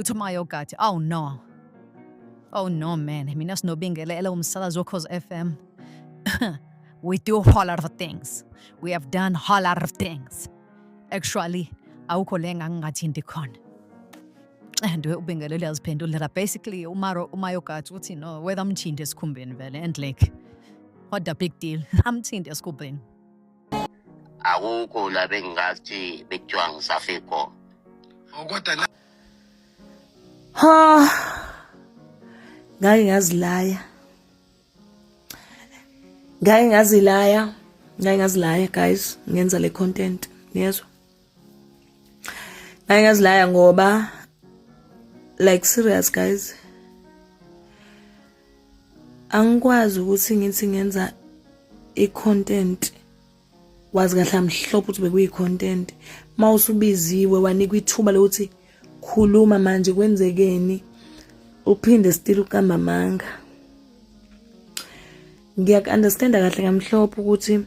Uthi uMayogathi, oh no. Oh no man, mina sinobingelela umsakazo woKhozi FM. We do a whole lot of things. We have done whole lot of things. Actually, awukho le ngangingathinti khona. And ubingelele uyaziphendulela. Basically, umaro uMayogathi uthi no, whether amthinte esikhumbeni vele and like what the big deal? Amthinte esikhumbeni. Akukho la bengingathi bekuthiwa ngisafe khona. Kodwa na Ha. Ngake ngazilaya. Ngake ngazilaya. Ngake ngazilaya guys, ngenza le content. Niyezwa? Ngake ngazilaya ngoba like serious guys. Angikwazi ukuthi ngithi ngenza i-content wazi kahle amhlophe ukuthi bekuyi-content uma usubiziwe wanikwa ithuba lokuthi khuluma manje kwenzekeni uphinde still uqamba amanga. Ngiyaku-understanda kahle kamhlophe ukuthi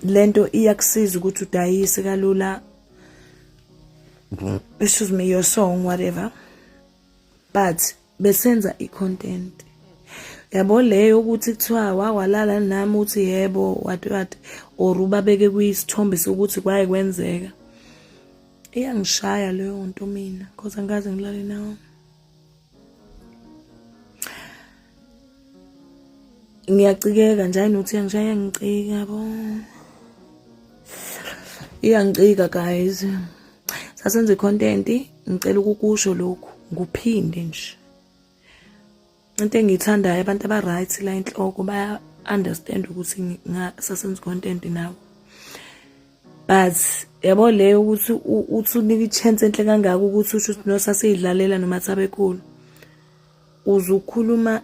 lento iyakusiza ukuthi udayise kalula, excuse me, your song, whatever, but besenza i-content yabo leyo ukuthi kuthiwa wakwalala nami uthi yebo what what or ubabeke kwisithombe sokuthi kwaye kwenzeka, iyangishaya leyo nto mina cause angikaze ngilale nawo. Ngiyacikeka nje ayinothi iyangishaya, iyangicika yabo, iyangicika guys. Sasenza i-content, ngicela ukukusho lokhu nguphinde nje. Into engiyithandayo, abantu aba-right la enhloko baya-understand ukuthi sasenza i-content nabo, but yabo leyo ukuthi uthi unika i-chance enhle kangaka ukuthi usho ukuthi no, sasiyidlalela noma thabekhulu uze ukhuluma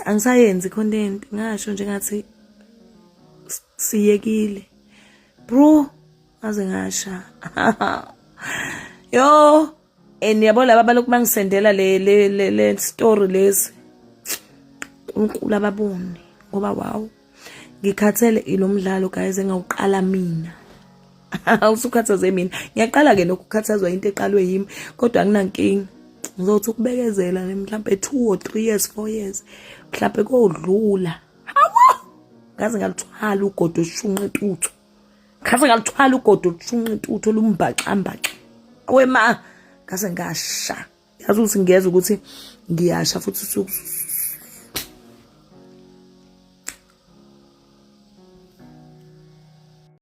angisayenzi i-content, ngasho nje ngathi siyekile bro, ngaze ngasha yo. And yabo laba balokhu bangisendela le le le, le story lesi, uNkulunkulu ababone ngoba wow, ngikhathele ilo mdlalo guys engawuqala mina. Usukhathaze mina, ngiyaqala ke nokukhathazwa into eqalwe yimi, kodwa anginankinga, ngizothi ukubekezela nje mhlambe 2 or 3 years, 4 years mhlambe kodlula. Hawu, ngaze ngaluthwala ugodo oshunqa intuthu, ngaze ngaluthwala ugodo olushunqa intuthu olumbaxambaxa wema, ngaze ngasha. Yazi ukuthi ngiyeza ukuthi ngiyasha futhi.